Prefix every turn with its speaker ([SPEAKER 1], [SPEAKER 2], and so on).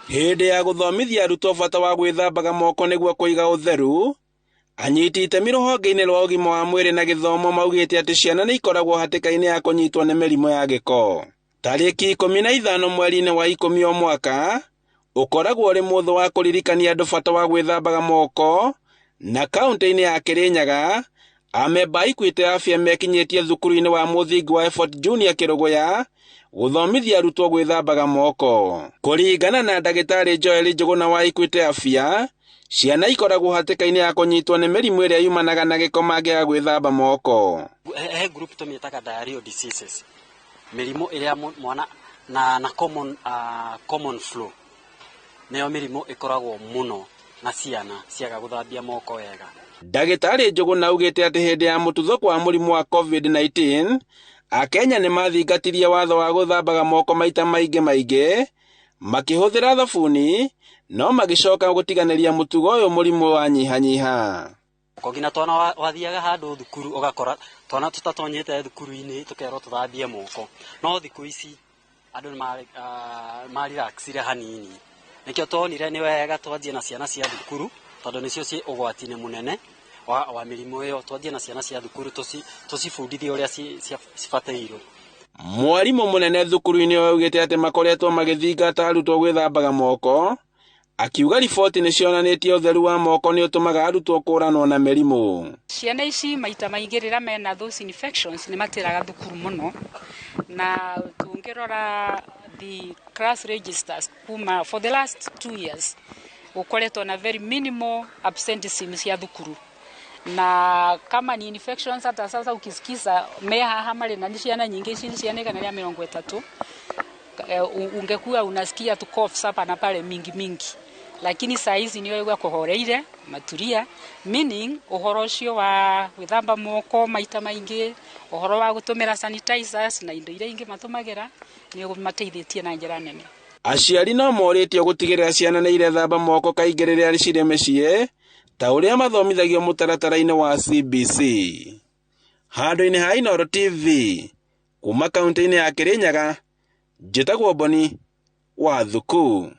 [SPEAKER 1] Hĩndĩ ya gũthomithia arutwo bata wa gwĩthambaga moko nĩguo kũiga ũtheru, anyiti itemi rũhonge-inĩ rwa ũgima wa mwĩrĩ na gĩthomo maugĩte atĩ ciana nĩ ikoragwo hatĩka-inĩ ya kũnyitwo nĩ mĩrimũ ya gĩko. Tarĩki 15 mweri-inĩ wa 10 o mwaka, ũkoragwo ũrĩ mũthũ wa kũririkania andũ bata wa gwĩthambaga moko, na kaunti-inĩ ya Kĩrĩnyaga, amemba a Equity Afya mekinyĩtie thukuru-inĩ wa mũthingi wa Effort Junior Kĩrũgũya gũthomithia arutwo gwĩthambaga moko. Kũringana na ndagĩtarĩ Joel Njũgũna wa Equity Afya, ciana ikoragwo hatĩka-inĩ ya kũnyitwo nĩ mĩrimũ ĩrĩa yumanaga na gĩko mangĩaga gwĩthamba moko.
[SPEAKER 2] He group tũmĩtaga diarrheal diseases, mĩrimũ ĩrĩa mwana na common flu, nĩyo mĩrimũ ĩkoragwo mũno na ciana ciaga gũthambia moko wega.
[SPEAKER 1] Ndagĩtarĩ Njũgũna augĩte atĩ hĩndĩ ya mũtuthũko wa mũrimũ wa COVID-19, Akenya nĩ mathingatirie watho wa gũthambaga moko maita maingĩ maingĩ makĩhũthĩra thabuni, no magĩcoka gũtiganĩria mũtugo ũyũ mũrimũ wanyihanyiha.
[SPEAKER 2] Nginya twana wathiaga handũ thukuru ũgakora twana tũtatonyete thukuru-inĩ tũkerwo tũthambie moko, no thikũ ici andũ nĩ marelaxire hanini, nĩkĩo tuonire nĩ wega twanjie na ciana cia thukuru tondũ nĩcio ciĩ ũgwati-inĩ mũnene wa mĩrimũ ĩyo. Twanjie na ciana cia thukuru tũcibundithie ũrĩa cibatairwo.
[SPEAKER 1] Mwarimũ mũnene thukuru-inĩ ũyũ augĩte atĩ makoretwo magĩthingata arutwo gwĩthambaga moko, akiuga riboti nĩ cionanĩtie ũtheru wa moko nĩ ũtũmaga arutwo kũranwo na mĩrimũ.
[SPEAKER 3] Ciana ici maita maingĩ rĩrĩa mena those infections nĩ matĩraga thukuru mũno, na tũngĩrora the class registers kuma for the last 2 years gũkoretwo na very minimal absenteeism cia thukuru, na kama ni infections hata sasa ukisikiza me haha marĩ na nĩ ciana nyingĩ, ici nĩ ciana 130, ungekuwa unasikia tu coughs hapa na pale mingi mingi, lakini saa hizi ni wewe kuhoreire maturia, meaning uhoro ucio wa gwithamba moko maita maingi, uhoro wa gutumira sanitizers na indo iria ingi matumagira ni mateithĩtie na njĩra nene.
[SPEAKER 1] Aciari no morĩtio gũtigĩrĩra ciana nĩ irethamba moko kaingĩ rĩrĩa cirĩ mĩciĩ ta ũrĩa mathomithagio mũtaratara-inĩ wa CBC. Handũ-inĩ ha Inooro TV kuma kaunti-inĩ ya Kĩrĩnyaga, njĩtagwo Boni wa Thuku.